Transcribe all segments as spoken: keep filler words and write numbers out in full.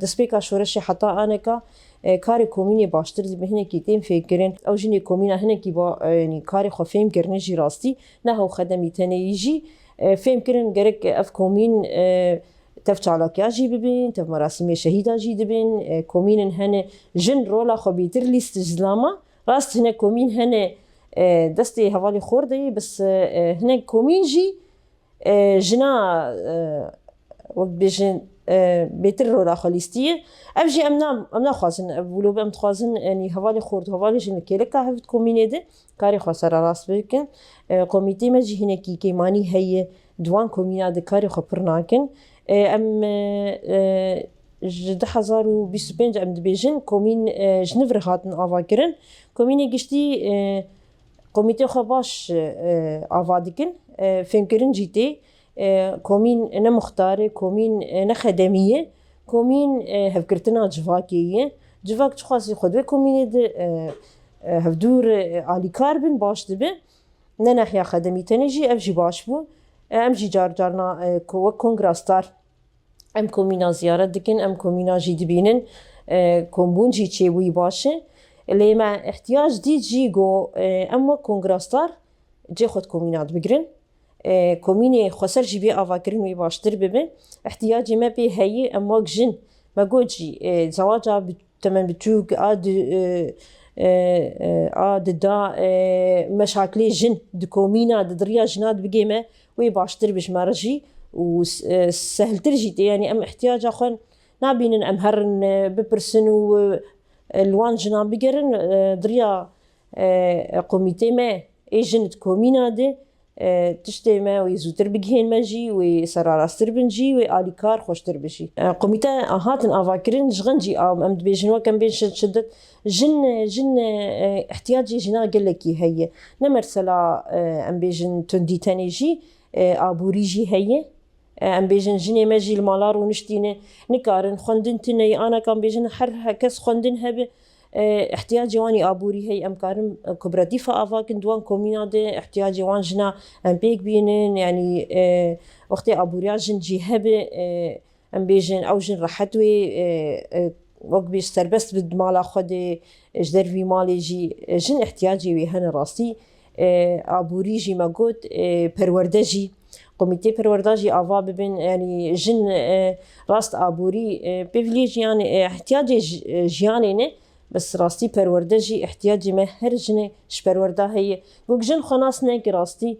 Destpêka şoreşê heta aneka, e, karê komînê baştir dibe, hinekî tên fêmkirin. Ew jinê komîna hinekî ba, e, yanî karê xwe fêm kirine jî rastî, ne hew xedemî tenê yî jî, e, fêm kirin gerek ev komîn, e, tev çalakiya jî bibin, tev merasîmê şehîda jî dibin, e, komînin hene jin rola xwe bêtir lîst ji zilama. Rast hinek komîn hene, e, destê hevalê xor de ye, bes, e, hinek komîn jî, e, jina, e, wek bêjin, e, bêtir rola xwe lîstiye. Ev jî em na-, em naxwazin, ev wilo em dixwazin, yanî hevalê xort, hevalê jin li kêleka hev di komînê de karê xwe sera rast bikin. E, komîtê me jî hinekî kêmanî heye, di wan komîna de karê xwe pir nakin. E, em, e, e, ji du hezar û bîst û pênc em dibêjin, komîn, e, ji nû re hatin avakirin. Komînê giştî, e, komîtê xwe baş, e, ava dikin. E, fêmkirin jî tê. E, komîn ne muxtar e, komîn, e, ne xedemî ye. Komîn, e, hevgirtina civakê ye. Civak çiqasî xwe di wê komînê de, e, e, hevdû re, e, alîkar bin, baş dibe. Ne nehiya xedemî tenê jî, ev jî baş bû. E, em jî car carna, e, ko-, wek kongra star em komîna ziyaret dikin, em komîna jî dibînin, e, kombûn jî çêbûyî baş e. Lê me ihtiyac dît jî ku, e, em wek kongra star cê xwe di komîna de bigirin. E, komînê xweser jî bê avakirin wê baştir bibe. Ihtiyacê me pê heye, em wek jin, me got jî, e, zewaca bi temen biçûk a di, e, e, e, a di da, e, meşaklê jin di komîna, di diriya jina di bigê me, wê baştir bi ji me re jî û s-, e, sehiltir jî tê. Yanî em ihtiyaca xwe nabînin, em herin, e, bipirsin û, e, li wan jinan bigerin, e, diriya, e, komîtê me ê jin di komîna de, e, tiştê me wê zûtir bigihên me jî, wê serarastir bin jî, wê alîkar xweştir bi jî. E, komîte hatin avakirin, ji xencî a, em dibêjin, wek em bêjin şi-, şidet, jin, jin, e, ihtiyacê jina gelekî heye. Ne mersela, e, em bêjin tundî tenê jî, e, aborî jî heye. E, em bêjin jinê me jî li mala rûniştî ne, nikarin, xwendin tune ye, anaka em bêjin her, her kes xwendin hebe, e, ihtiyacê wan ê aborî heye, em karin, e, kooperatîfa avakin di wan komîna de, ihtiyacê wan jina em pêk bînin, yanî, e, wextê aboriya jin jî hebe, e, em bêjin ew jin rehet wê, e, e, wek bêj serbest bi di mala xwe de, e, ji dervî malê jî, e, jin ihtiyacê wê hene rastî. E, aborî jî me got, e, perwerde jî. Komîtê perwerda jî ava bibin, yanî jin, e, rast aborî, e, pêviliyê jiyanê, e, ihtiyacê ji-, e, jiyanê ne, bes rastî perwerde jî ihtiyacê me her jinê ji perwerda heye. Wek jin xwe nas neke rastî,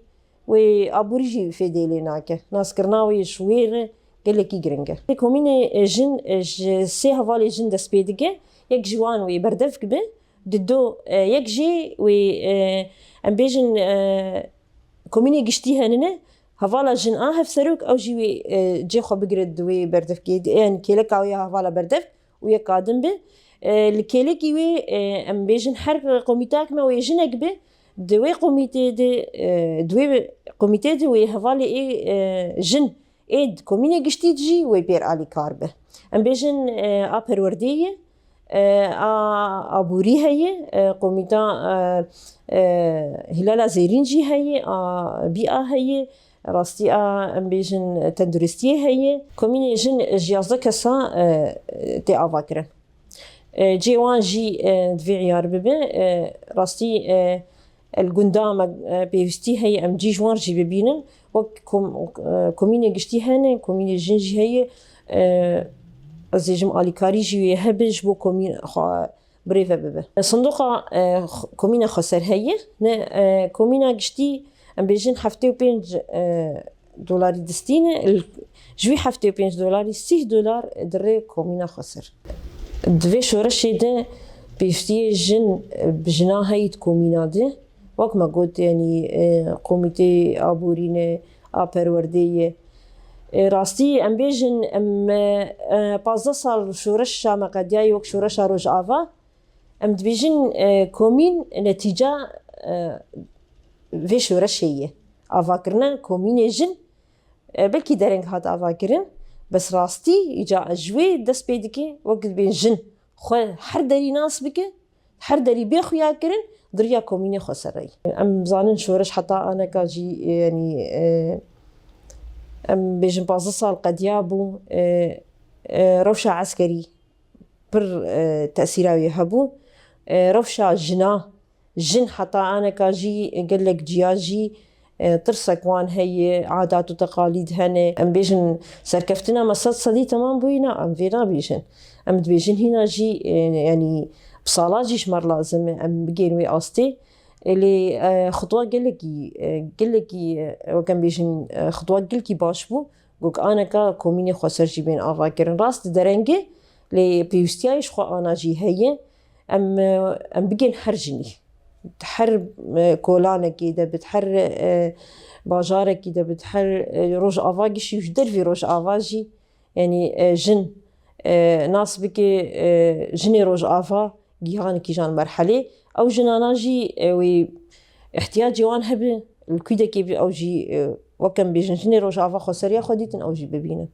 wê aborî jî fêdê lê nake. Naskirina wê ji wê re gelekî giring e. Komînê, e, jin, e, ji sê hevalê jin dest pê dike. Yek ji wan wê berdev kibe. Di do, e, yek jî wê, e, em bêjin, e, komînê giştî henine, hevala jin a hevserok, ew jî wê, e, cê xwe bigire di wê berdevkê, di, yanî kêleka wê ya hevala berdev û yeka din be. E, li kêlekî wê, e, em bêjin her komîtak me wê jinek be, di wê komîtê de, e, di wê komîtê de wê hevalê ê, e, jin ê di komînê giştî de jî wê pêr alîkar be. Em bêjin, e, a perwerdê ye, e, a aborî heye, e, komîta, e, e, Hîlala Zêrîn jî heye, a bîa heye, rastî a, em bêjin, tenduristiyê heye. Komînê jin ji yazdeh kesa, e, tê avakirin. E, cê wan jî, e, divê îyar bibe. E, rastî, e, li gunda me, e, pêwîstî heye em cî ji wan jî bibînin. Wek kom-, e, komînê giştî hene, komînê jin jî heye. E, ez dibêjim alîkarî jî wê hebe ji bo komîn xwe birêve bibe. Sindoqa, e, x-, komîna xweser heye. Ne, e, komîna giştî em bêjin heftê û pênc, e, dolarî distîne, li, ji wî heftê û pênc dolarî sîh dolar di rê komîna xweser. Di vê şoreşê de pêwîstiyê jin, e, bi jina heyî di komîna de, wek me got, yanî, e, komîteyê aborî ne, a perwerdê ye. E, rastî em bêjin, em, e, e, pazdeh sal şoreşa me qediyayî wek şoreşa Rojava, em dibêjin, e, komîn netîca, e, vê şoreşê ye. Avakirina komînê jin, e, belkî dereng hat avakirin, bes rastî îca ji wê dest pê dike, wek dibên jin xwe her derî nas bike, her derî bê xuya kirin, di riya komînê xweser re ye. Em zanin şoreş heta aneka jî, e, yanî, e, em bêjin pazdeh sal qediya bû, e, e, rewşa eskerî pir, e, tesîra wê hebû. E, rewşa jina, jin heta aneka jî gelek ciya jî, e, tirsek wan heye, adat û teqalîd hene. Em bêjin serkeftina me sed sedî temam bûyî, na, em vê nabêjin. Em dibêjin hîna jî, e, yanî bi sala jî ji me re lazim e em bigên wê astê. E, lê, e, xutwa gelekî, e, gelekî, e, wek em bêjin, e, xutwa gelekî baş bû. Gok aneka komînê xweser jî bên ava kirin. Rast dereng e, lê pêwîstiya ji xwe ana jî heye. Em, em bigên her jinî. Her, e, kolanekî de bit, her, e, bajarekî de bit, her, e, rojava gişî û ji dervî rojava jî, yanî, e, jin, e, nas bike, e, jinê rojava gihanekî jan merhelê. Ew jinana jî, e, wê ihtiyacê wan hebe, li kûdekê bi ew jî, e, wek em bêjin, jinê rojava xweseriya xwe dîtin, ew jî bibînin.